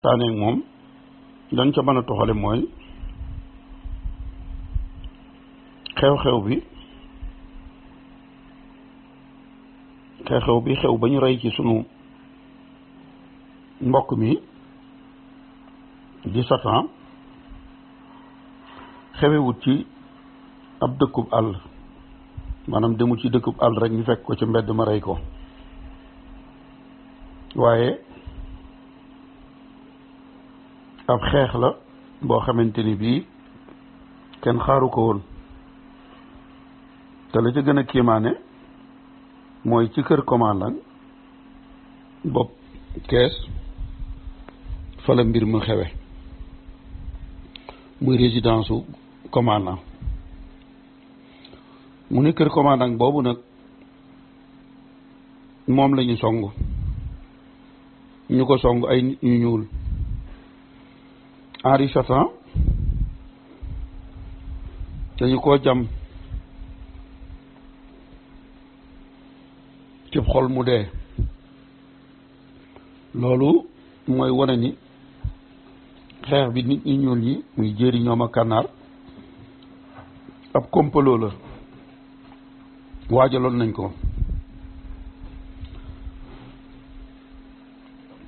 taaneeg moom dañ ca mën a toxale mooy xew-xew bi xew ba ñu rey ci sunu mbokk mi di Satan xewewut ci ab dëkkub àll maanaam demul ci dëkkub àll rek ñu fekk ko ci mbedd ma rey ko waaye ab xeex la boo xamante ni bii kenn xaaru ko woon te la ca gën a kiimaane mooy ci kër commandant bopp kees fa la mbir mu xewe muy résidence su commandant mu ne kër commandant boobu nag moom la ñu song ñu ko song ay nit ñu ñuul Henri Satan dañu koo jam cib xol mu dee loolu mooy wane ni xeex bi nit ñi ñuul ñi muy jéeri ñoom ak kànnaar ab complot la waajaloon nañ ko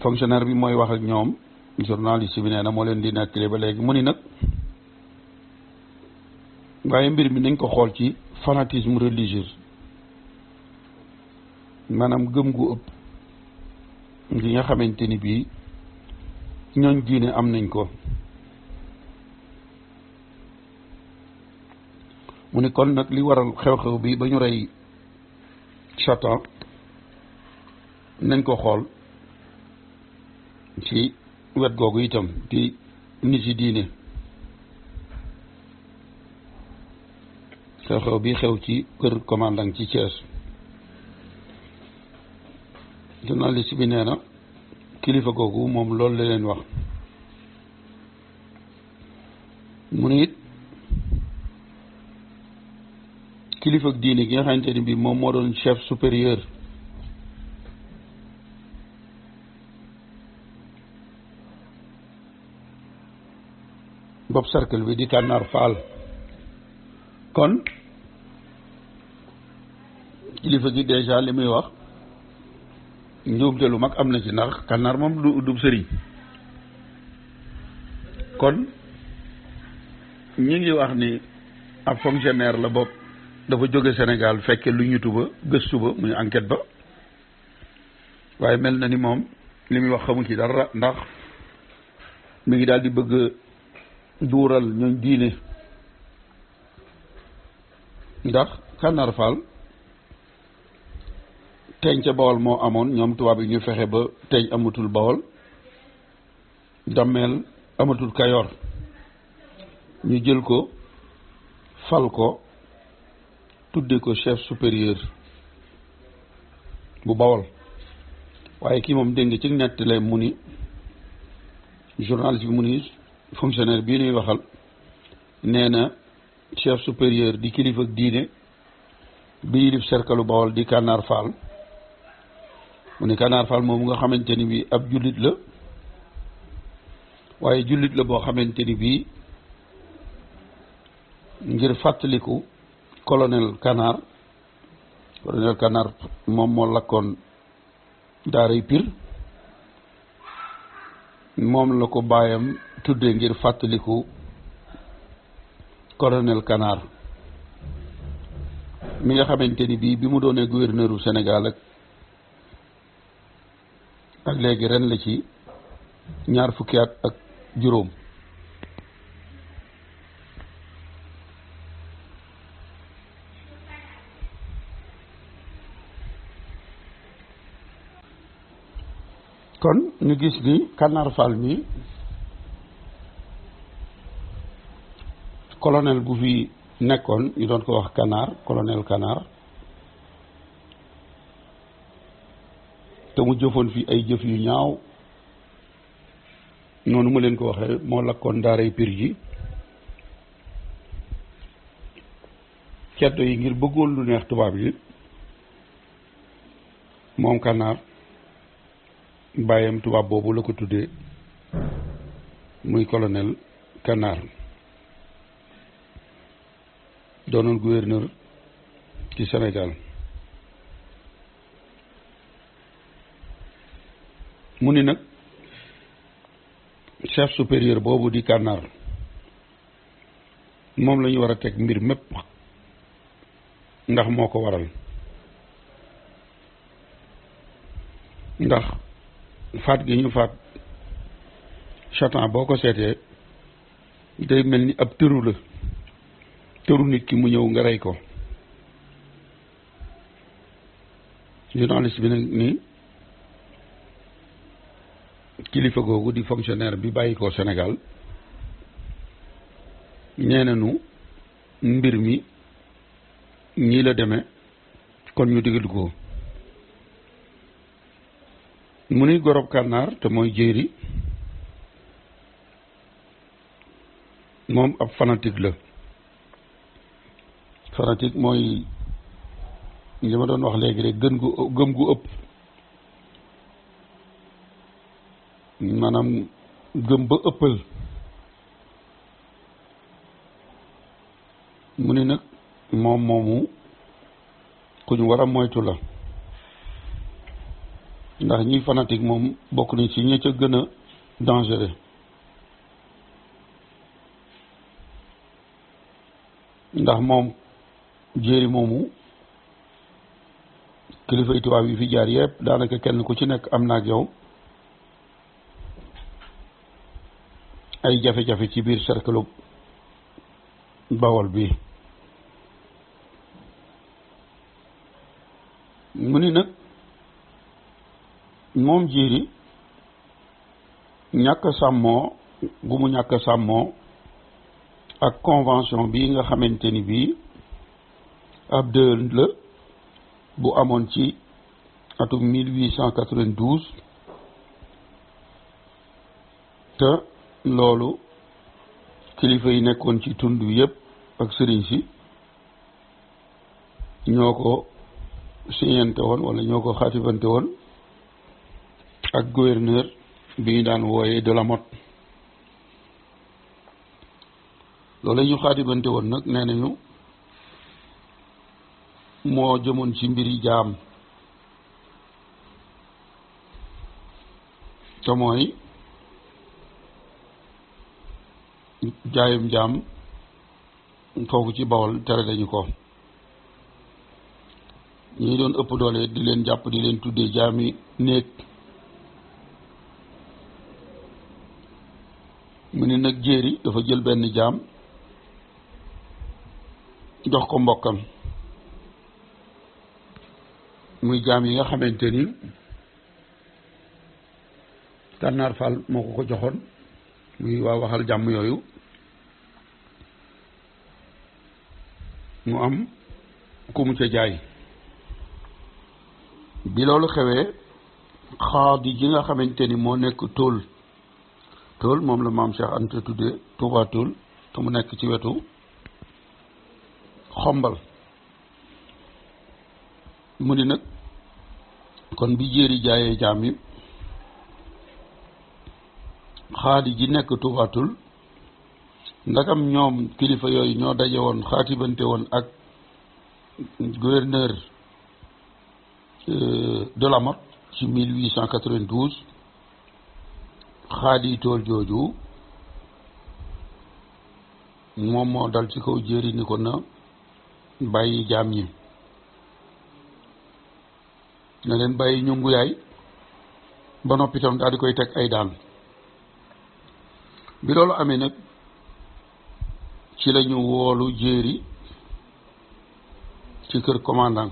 fonctionnaire bi mooy wax ak ñoom journaliste bi nee na moo leen di nettali ba léegi mu ni nag waaye mbir mi nañ ko xool ci fanatisme religieux maanaam gëm gu ëpp gi nga xamante ni bii ñooñ diine am nañ ko mu ni kon nag li waral xew-xew bi ba ñu rey Satan nañ ko xool ci wet googu itam di nit yi diine xew-xew bi xew ci kër commandant ci Thiès journaliste bi nee na kilifa googu moom loolu la leen wax mu ne it kilifa diine gi nga xamante ni bi moom moo doon chef supérieur bopp cercle bi di Kànnaar Faal kon kilifa gi déjà li muy wax njuumte lu mag am na ci ndax Kànnaar moom du sëriñ kon ñi ngi wax ni ab fonctionnaire la bopp dafa jóge Sénégal fekke lu ñu tuba gëstu ba muy enquête ba waaye mel na ni moom li muy wax xamu ci dara ndax mi ngi daal di bëgg duural ñooñ diine ndax Kànnaar Faal teeñ ca Bawol moo amoon ñoom tubaab yi ñu fexe ba teeñ amatul Bawol dammeel amatul Kayoor ñu jël ko fal ko tudde ko chef supérieur bu Bawol waaye kii moom dégg nga ci nettale mu ni journaliste bi mu ni fonctionnaire bii nuy waxal nee na chef supérieur di kilifa ak diine bi yilif cercle Bawol di Kànnaar Faal mu ni Kànnaar Faal moom nga xamante ni bi ab jullit la waaye jullit la boo xamante ni bii ngir fàttaliku colonel Kànnaar moom moo lakkoon daaray Pire moom la ko baayam tuddee ngir fàttaliku colonel Kànnaar mi nga xamante ni bii bi mu doonee gouverneuru Sénégal ak léegi ren la ci ñaar fukki at ak juróom kon ñu gis ni Kànnaar Faal mi colonel bu fi nekkoon ñu doon ko wax Kànnaar colonel Kànnaar te mu jëfoon fi ay jëf yu ñaaw noonu ma leen ko waxee moo lakkoon daaray Pire ji ceddo yi ngir bëggoon lu neex tubaab yi moom Kànnaar bàyyam tubaab boobu la ko tuddee muy colonel Canard doonoon gouverneur ci Sénégal mu ni nag chef supérieur boobu di Canard moom la ñu war a teg mbir mépp ndax moo ko waral ndax faat gi ñu faat Chatan boo ko seetee day mel ni ab tëru la tëru nit ki mu ñëw nga rey ko journaliste bi nag ni kilifa googu di fonctionnaire bi bàyyi ko Sénégal nee nañu mbir mi ñii la demee kon ñu digal ko mu nuy gorob Canard te mooy Jéeri moom ab fanatique la fanatique mooy li ma doon wax léegi rek gëm gu ëpp maanaam gëm ba ëppal mu ni nag moomu ku ñu war a moytu la ndax ñi fanatique moom bokk nañ ci ñi ca gën a dangereux ndax moom Jéeri moomu kilifa tubaab yi fi jaar yépp daanaka kenn ku ci nekk am na ak yow ay jafe-jafe ci biir cercle Bawol bi mu ni nag moom Jéeri ñàkk sàmmoo gu mu ñàkk sàmmoo ak convention bi nga xamante ni bii ab dël la bu amoon ci atum 1892 te loolu kilifa yi nekkoon ci tund yépp ak sëriñ si ñoo ko signante woon wala ñoo ko xaatifante woon ak gouverneur bi ñu daan wooyee de la Motte loolu ñu xaatifante woon nag nee nañu moo jëmoon ci mbiri jaam te mooy jaayum jaam foofu ci Bawol tere dañu ko ñi doon ëpp doole di leen jàpp di leen tuddee jaami néeg mu ne nag Jéeri dafa jël benn jaam jox ko mbokkam muy jaam yi nga xamante ni Canard Fall moo ko joxoon muy waa waxal jàmm yooyu mu am ku mu ca jaay bi loolu xewee xaadi ji nga xamante ni moo nekk tool moom la maam Cheikh Anta tudde Touba Toul te mu nekk ci wetu Xombal mu ni nag kon bi Jéeri jaayee jaam yi xaadi ji nekk Touba Toul ndakam ñoom kilifa yooyu ñoo daje woon xaatibante woon ak gouverneur de la Motte ci 1892 xaadi tool jooju moom moo dal ci kaw Jéeri ni ko na bàyyi jaam ñi na leen bàyyi ñu nguyaay ba noppi tam daal di koy teg ay daan bi loolu amee nag ci lañu woolu Jéeri ci kër commandant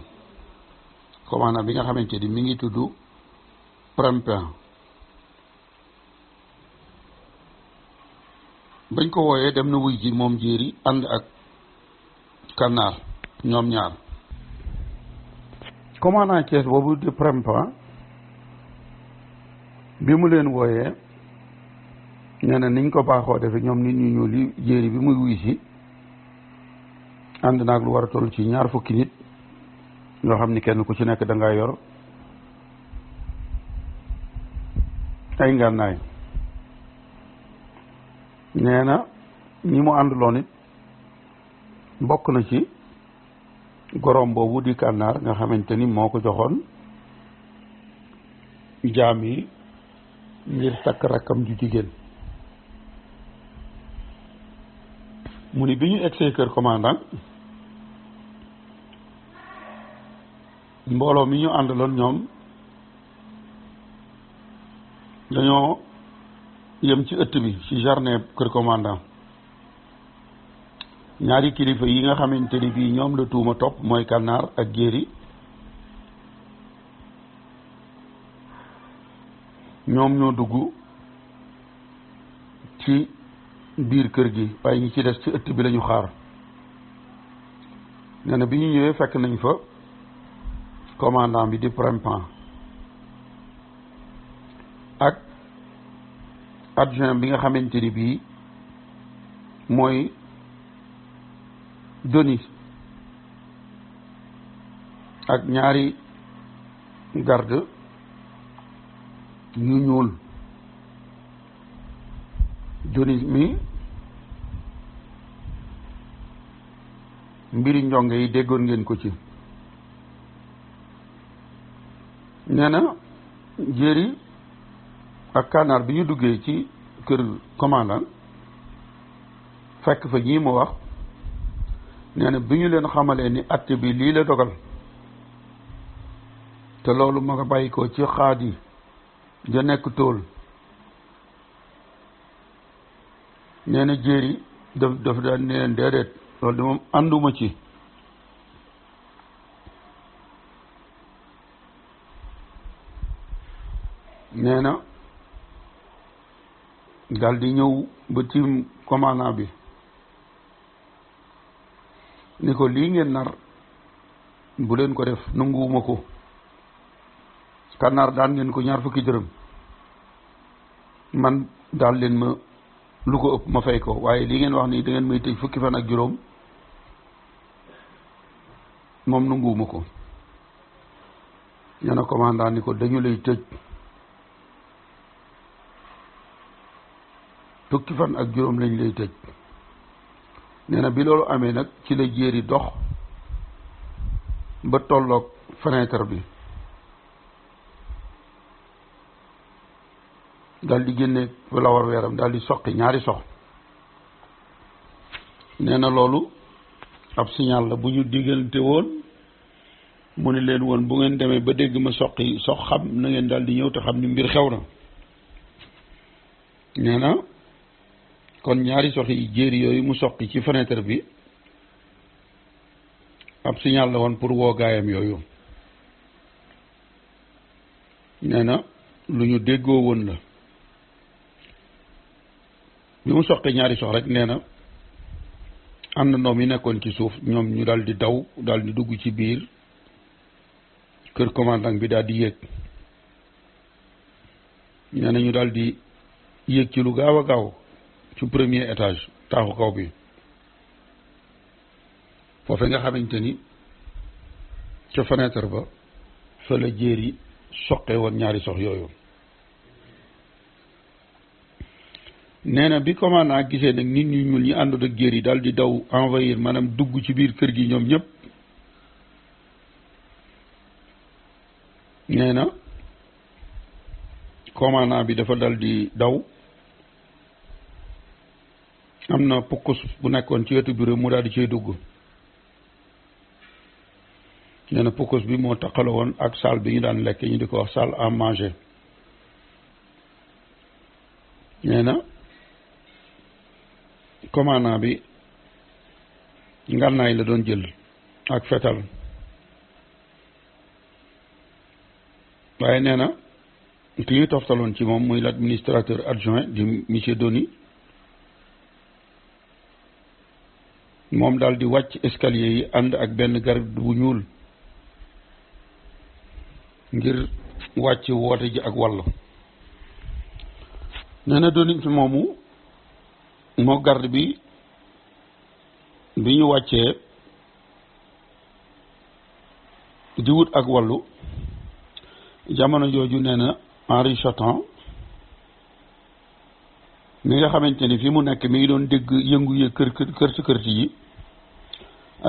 bi nga xamante ni mi ngi tudd Prempeh bañ ko wooyee dem na wuy ji moom Jéeri ànd ak Canard ñoom ñaar commandant Thiès boobu di Prempeh bi mu leen wooyee nee na niñ ko baaxoo defe ñoom nit ñu ñuul li Jéeri bi muy wuy si ànd naag lu war a toll ci 20 nit yoo xam ni kenn ku ci nekk da nga yor ay ngànnaay nee na ñi mu àndaloon it bokk na ci gorom boobu di Kànnaar nga xamante ni moo ko joxoon jaam yi ngir takk rakkam ju jigéen. mu ni bi ñu egsee kër commandant mbooloo mi ñu àndaloon ñoom dañoo yem ci ëtt bi ci jardin kër commandant. ñaari kilifa yi nga xamante ni bii ñoom la tuuma topp mooy Kànnaar ak Jéeri ñoom ñoo dugg ci biir kër gi waaye ñi ci des ci ëtt bi lañu xaar. nee na bi ñu ñëwee fekk nañ fa commandant bi di Prempeh ak adjoint bi nga xamante ni bii mooy Denis ak ñaari garde yu ñuul. Denis mi mbiri njonge yi déggoon ngeen ko ci. nee na Jéeri ak Kànnaar bi ñu duggee ci kër commandant fekk fa ñii mu wax. nee na bi ñu leen xamalee ni atte bi lii la dogal te loolu ma nga bàyyi ko ci xaadi ja nekk tóol. nee na Jéeri daf daan ne leen déedéet loolu de moom ànduma ci. nee na daal di ñëw ba tiim commandant bi ni ko lii ngeen nar bu leen ko def nanguwuma ko. Kànnaar daan ngeen ko 20 dërëm man daal leen ma lu ko ëpp ma fay ko waaye lii ngeen wax nii da ngeen may tëj 10 fan ak juróom moom nanguwuma ko. nee na commandant ni ko dañu lay tëj 10 fan ak juróom lañ lay tëj. nee na bi loolu amee nag ci la Jéeri dox ba tolloog fenêtre bi daal di génne lawar weeram daal di soqi ñaari sox. nee na loolu ab signal la bu ñu diggante woon mu ne leen woon bu ngeen demee ba dégg ma soqi sox xam na ngeen daal di ñëw te xam ni mbir xew na. nee na kon ñaari sox yi Jéeri yooyu mu soqi ci fenêtre bi ab signal la woon pour woo gaayam yooyu. nee na lu ñu déggoo woon la. bi mu soqi ñaari sox rek nee na am na ndoom yi nekkoon ci suuf ñoom ñu daal di daw daal di dugg ci biir kër commandant bi daal di yéeg. nee na ñu daal di yéeg ci lu gaaw a gaaw ci premier étage taaxu kaw bi foofe nga xamante ni ca fenêtre ba fa la Jéeri soqe woon ñaari sox yooyu. nee na bi commandant gisee nag nit ñu ñuul ñi àndoon ak Jéeri daal di daw envahir maanaam dugg ci biir kër gi ñoom ñëpp. nee na commandant bi dafa dal di daw am na pukkus bu nekkoon ci wetu bureau mu daal di cay dugg. nee na pukkus bi moo taqaloo woon ak salle bi ñu daan lekk ñu di ko wax salle à manger. nee na commandant bi ngànnaay la doon jël ak fetal waaye nee na ki ñu toftaloon ci moom muy l'administrateur adjoint di monsieur Denis moom daal di wàcc escalier yi ànd ak benn garde bu ñuul ngir wàcc woote ji ak wàll. nee na Denis moomu moo garde bi ñu wàccee di wut ak wàllu jamono jooju nee na Henri Choton mi nga xamante ni fi mu nekk mi ngi doon dégg yëngu yi kër yi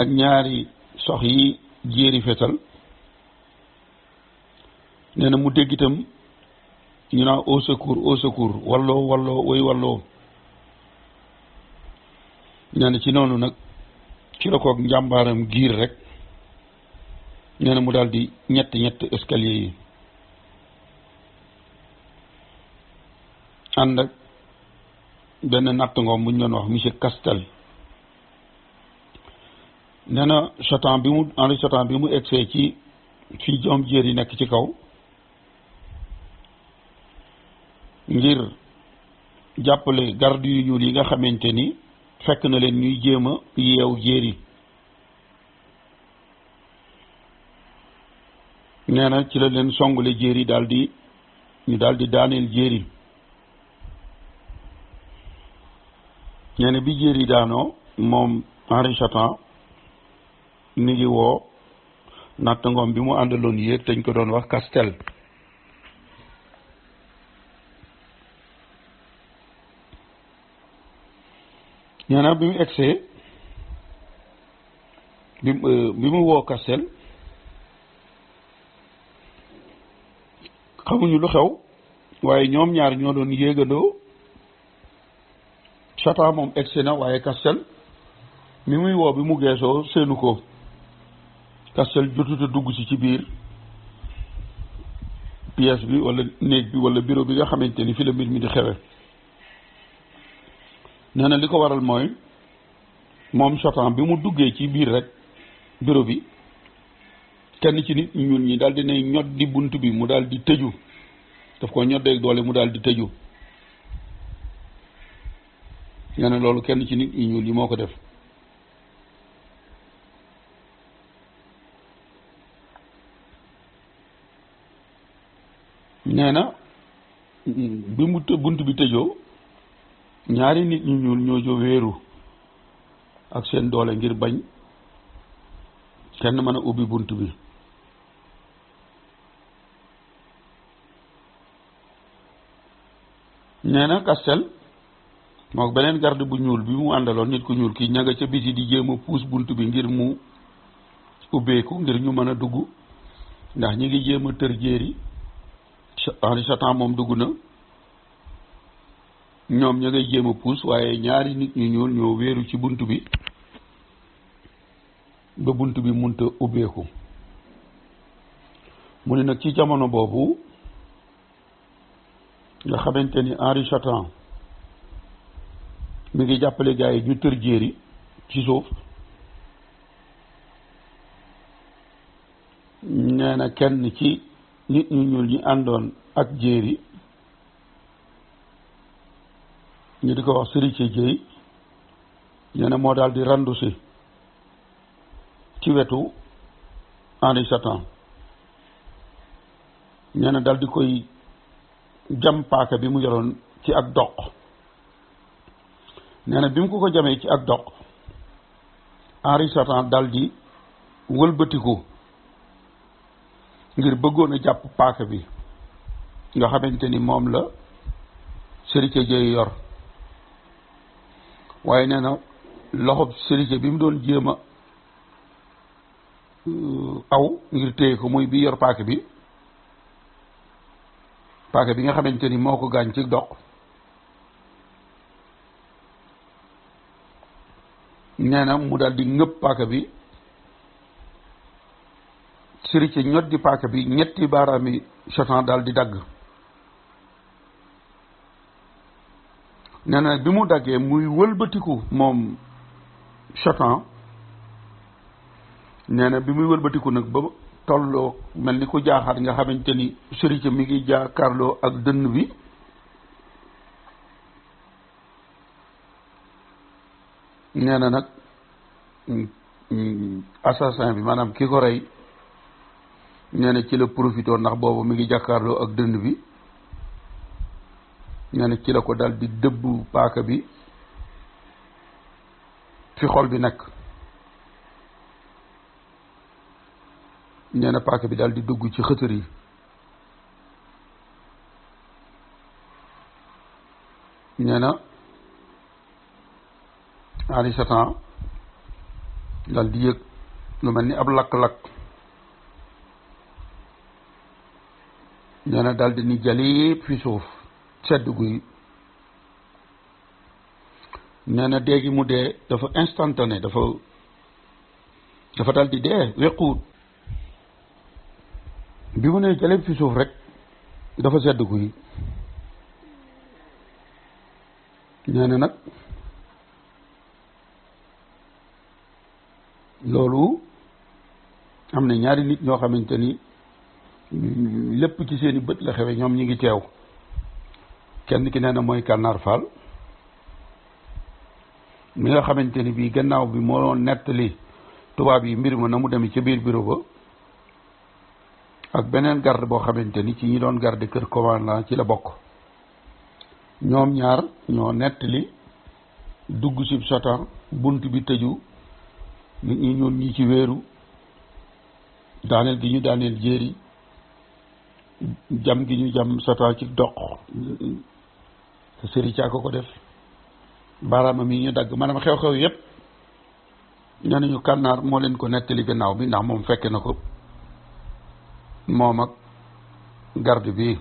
ak ñaari sox yi jéeri fetal nee na mu dégg itam ñu naan au secours walloo way walloo nee na ci noonu nag ci la koog njàmbaaram giir rek nee na mu daal di ñett escalier yi ànd ak benn natt ngoom bu ñu doon wax monsieur Castel nee na Henri Chotan bi mu egsee ci fi joom jéer yi nekk ci kaw ngir jàppale garde yu ñuul yi nga xamante ni fekk na leen ñuy jéem a yeew jéer yi nee na ci la leen songule jéer yi ñu daal di daaneel jéer yi nee na bi jéer yi daanoo moom Henri Chotan mi ngi woo nattangoom bi mu àndaloon yéeg dañ ko doon wax Castel nee na bi mu egsee bi mu woo Castel xamuñu lu xew waaye ñoom ñaar ñoo doon yéegandoo Chotan moom egsi na waaye Castel mi muy woo bi mu geesoo seenu ko Castel jotuta dugg ci biir pièce bi wala néeg bi wala bureau bi nga xamante ni fi la mbir mi di xewe nee na li ko waral mooy moom Chotan bi mu duggee ci biir rek bureau bi kenn ci nit ñun ñi daal di ne ñod di bunt bi mu daal di tëju daf ko ñoddeeg doole mu daal di tëju nee na loolu kenn ci nit ñi ñuul yi moo ko def nee na bi mu bunt bi tëjoo ñaari nit ñu ñuul ñoo jo wéeru ak seen doole ngir bañ kenn mën a ubbi bunt bi nee na Castel mook beneen garde bu ñuul bi mu àndaloon nit ku ñuul kii ñaga ca biti di jéem a puus bunt bi ngir mu ubbeeku ngir ñu mën a dugg ndax ñi ngi jéem a tër jéeri Henri Chotan moom dugg na ñoom ña ngay jéem a puus waaye ñaari nit ñu ñuul ñoo wéeru ci bunt bi ba bunt bi munta ubbeeku mu ne nag ci jamono boobu nga xamante ni Henri Chotan mi ngi jàppale gars yi ñu tër jéeri ci suuf nee na kenn ci nit ñu ñuul ñi àndoon ak jéeri ñu di ko wax Serigne Dieye nee na moo daal di randu si ci wetu Henri Chotan nee na daal di koy jam paaka bi mu yoroon ci ak doq nee na bi mu ko jamee ci ak doq Henri Chotan daal di wëlbatiku ngir bëggoon a jàpp paaka bi nga xamante ni moom la Serigne Dieye yor waaye nee na loxob Serigne bi mu doon jéem a aw ngir téye ko muy bi yor paaka bi nga xamante ni moo ko gaañ ci doq nee na mu daal di ngëpp paaka bi Serigne ñot di paaka bi ñetti baaraami Chotan daal di dagg nee na bi mu daggee muy wëlbatiku moom Chotan nee na bi muy wëlbatiku nag ba tolloo mel ni ku jaaxaat nga xamante ni Serigne mi ngi jàkkaarloo ak dënn bi nee na nag assassin bi maanaam ki ko rey nee na ci la profité ndax boobu mi ngi jàkkaarloo ak dënn bi nee na ci la ko dal di dëbb paaka bi fi xol bi nekk nee na paaka bi dal di dugg ci xëtër yi. nee na Henri Satan dal di yëg lu mel ni ab lakk-lakk nee na dal di ni jaliib fi suuf sedd guy nee na dee gi mu dee dafa instantané dafa dal di dee wequut bi mu ne jaliib fi suuf rek dafa sedd guy nee na nag loolu am na ñaari nit ñoo xamante ni lépp ci seeni bët la xewe ñoom ñi ngi teew kenn ki nee na mooy Kànnaar Fall mi nga xamante ni bii gannaaw bi moo nettali tubaab yi mbir ma na mu demee ca biir bureau ba ak beneen garde boo xamante ni ci ñi doon garde kër commandant ci la bokk ñoom ñaar ñoo nettali dugg ci Satan bunt bi tëju nit ñi ñuul ñi ci wéeru daaneel gi ñu daaneel jéeri jam gi ñu jam Satan ci doq te sëri caa ko def baaraamam yi ñu dagg maanaam xew-xew yépp nee nañu Kànnaar moo leen ko nettali gannaaw bi ndax moom fekke na ko moom ak garde bi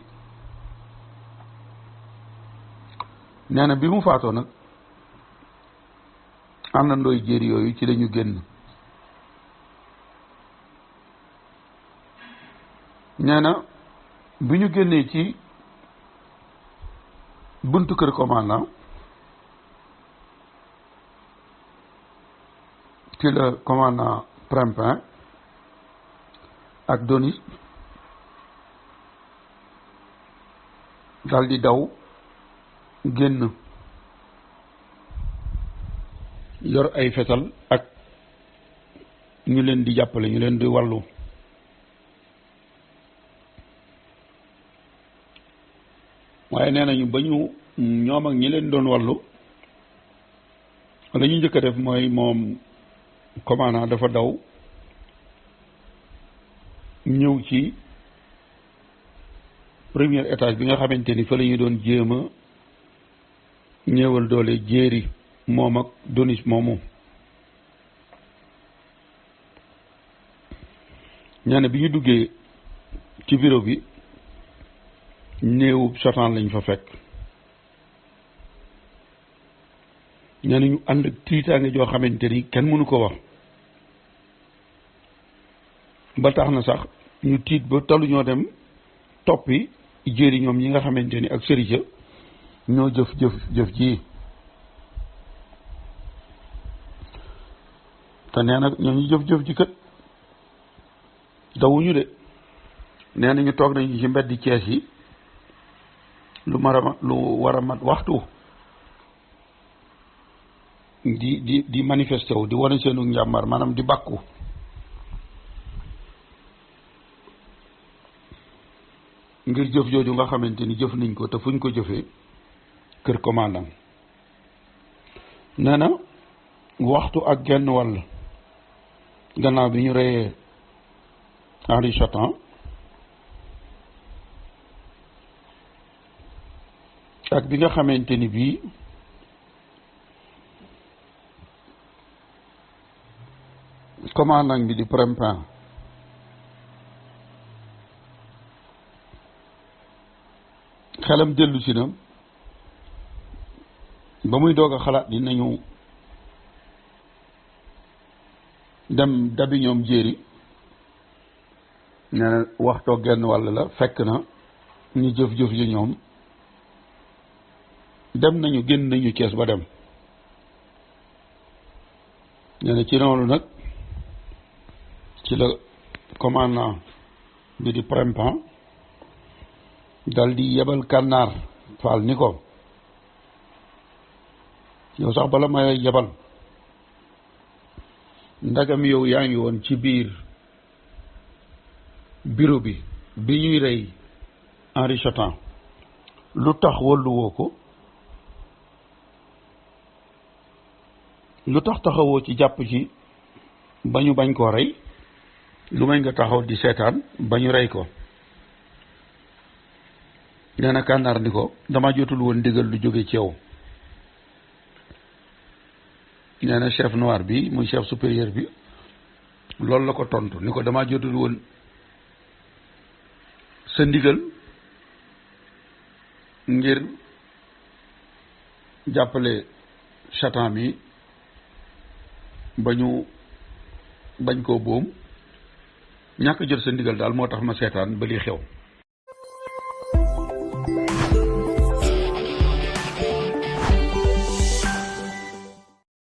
nee na bi mu faatoo nag am na ndooy jéeri yooyu ci lañu génn nee na bi ñu génnee ci buntu kër commandant ci la commandant Prempeh ak Donis dal di daw génn yor ay fetal ak ñu leen di jàppale ñu leen di wàllu waaye nee nañu ba ñu ñoom ak ñi leen doon wàllu la ñu njëkk a def mooy moom commandant dafa daw ñëw ci premier étage bi nga xamante ni fa la ñu doon jéem a ñëwal doole jéeri moom ak Donis moomu ñaane bi ñu duggee ci bureau bi néewub Satan lañ fa fekk ñaane ñu ànd ak tiitaange joo xamante ni kenn mënu ko wax ba tax na sax ñu tiit ba talu ñoo dem toppi jéeri ñoom ñi nga xamante ni ak sërica ñoo jëf ji te nee na ñoo ñu jëf ji kat dawuñu de nee na ñu toog nañu ci mbeddi Cees yi lu war a mat waxtu di manifesté wu di wane seenu njàmbar maanaam di bàkku ngir jëf jooju nga xamante ni jëf nañ ko te fuñ ko jëfee kër commandant nee na waxtu ak genn wàll gannaaw bi ñu reyee Henri Satan ak bi nga xamante ni bii commandant bi di Prempeh xelam dellu si na ba muy doog a xalaat dinañu dem dabi ñoom jéeri nee na waxtoo genn wàll la fekk na ñu jëf-jëf yi ñoom dem nañu génn nañu Cees ba dem nee na ci noonu nag ci la commandant bi di Prempeh dal di yebal Kànnaar Fall ni ko yow sax bala may yebal ndagam yow yaa ngi woon ci biir bureau bi ñuy rey Henri Satan lu tax walluwoo ko lu tax taxawoo ci jàpp ci ba ñu bañ koo rey lu may nga taxaw di seetaan ba ñu rey ko nee na Kànnaar ni ko dama jotul woon ndigal lu jóge ci yow nee na chef noir bi muy chef supérieur bi loolu la ko tontu ni ko damaa jotul woon sa ndigal ngir jàppale chatan mi bañ koo boom ñàkk jot sa ndigal daal moo tax ma seetaan ba li xew